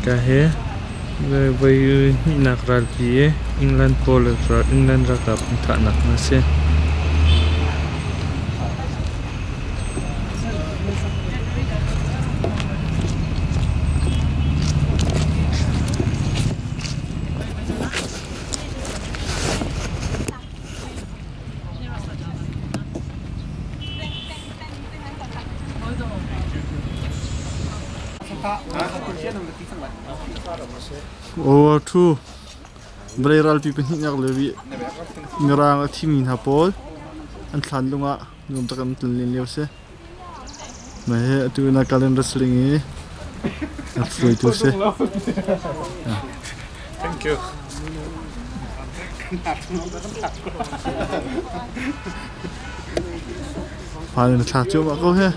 Ka he voi hnihnak ralpi i England pawl le England ralkap an thahnak hna a si. World War II vawlei ralpi pahnihnak lio i Mirang a thimi hna pawl an thlanlung ah nuam tak in an tlun lio a si. Mah hi atu na Kalen Wrestling i a hruaitu a si. Thank you. Hmai na thla cuahmah ko hi.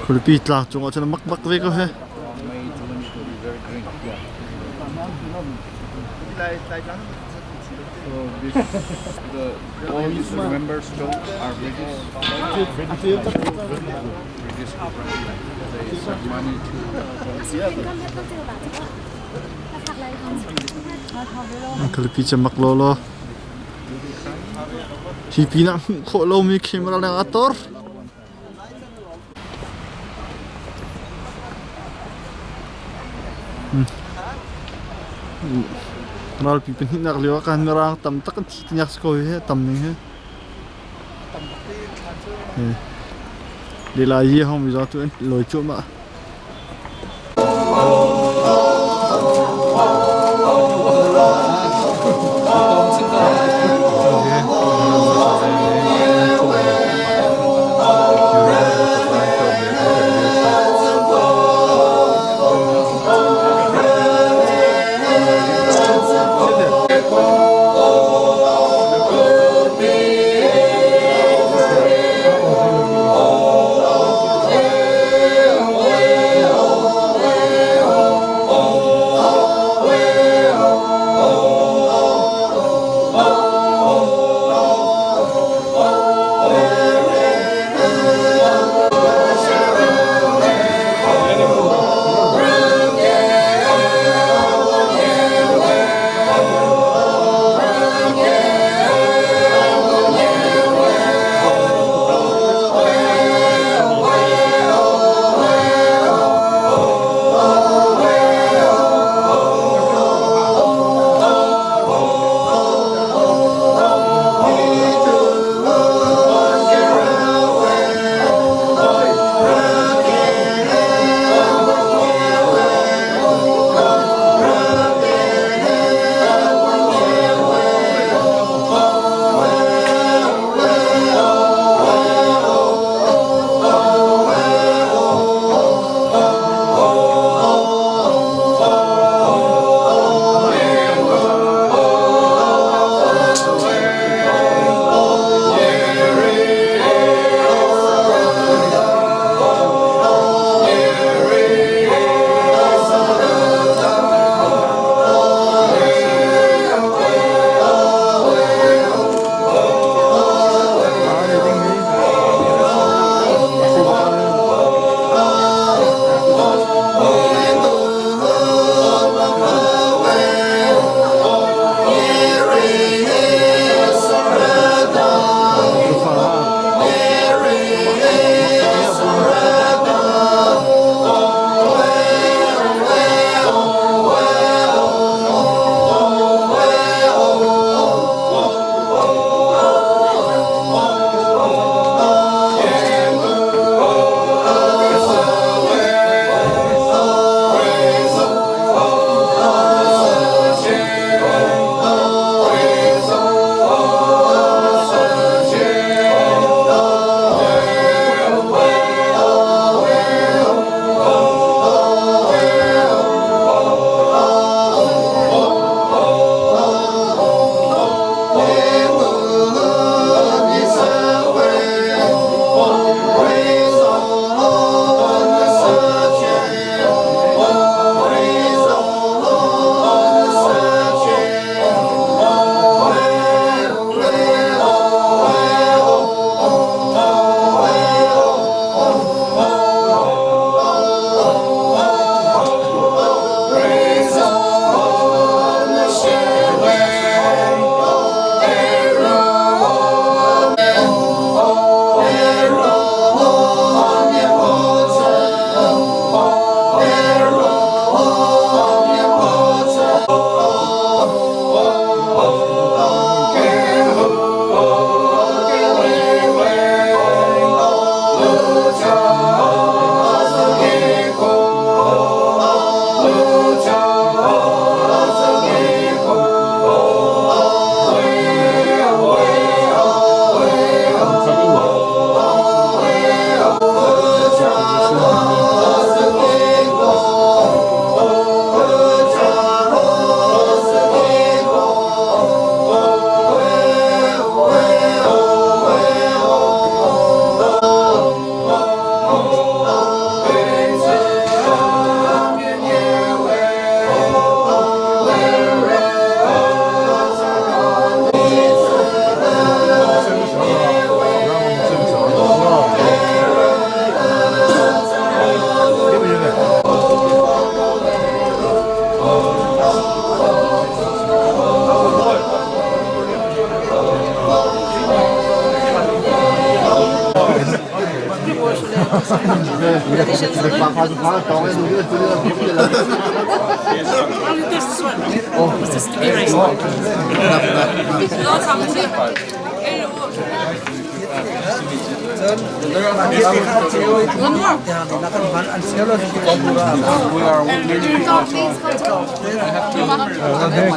Khualipi tlang cungah cun a mak bak ve ko hi. So this, the all remember stones are British. British they sent money to. Khualipi cu mak lawlaw. Hi pinah hmuh khawh lomi camera leng a tor. Ralpi pahnihnak lio ah khan mirang tam tak an thi tinyak si ko hi tam ning hi. Lila yi hong mi tu an loi cuahmah.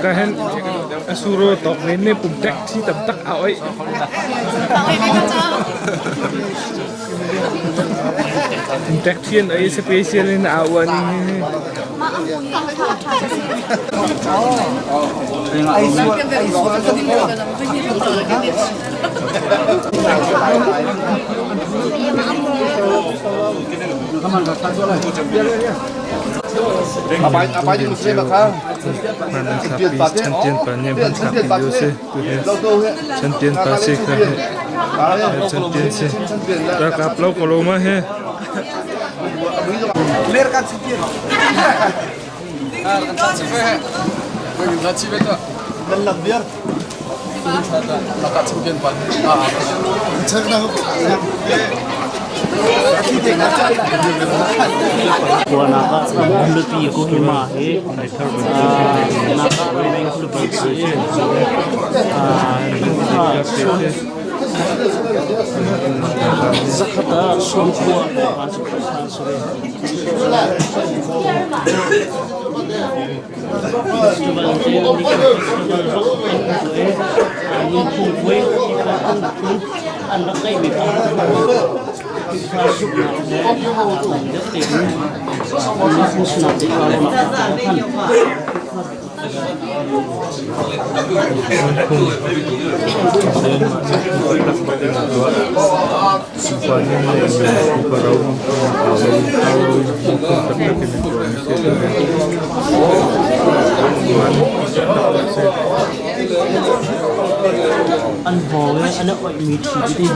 Ka hen asuro tok ne ne pum tek thi tam tak a oi. Pum tek thian ai special in a wan ni. Champion pa si kha champion si ralkap lo ko lo ma he Kuanak ah khualipi Kohima hi Naga ramri khualipi a si i zakhat ah 90 hrawng cu Khrihfa an si ve. Festival cu Nikhat Festival zong an tuah i nunphung puai Khrihfa phun an rak ngeihmi kha Khrihfa zumhnak he aa dang deuh tein nunphung sinak te kha ruahnak an hman. An hngawng i an i oihmi ṭhi tete hi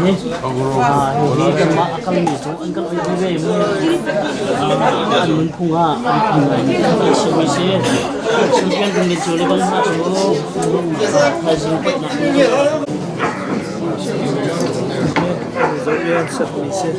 hihi kanmah a kalmi cu an kan oih dih ve mu. An nunphung ah an phung ngaimi an simi si. Champion ding cu le bang hna cu thaizing poihnak Zoh i an sermi si.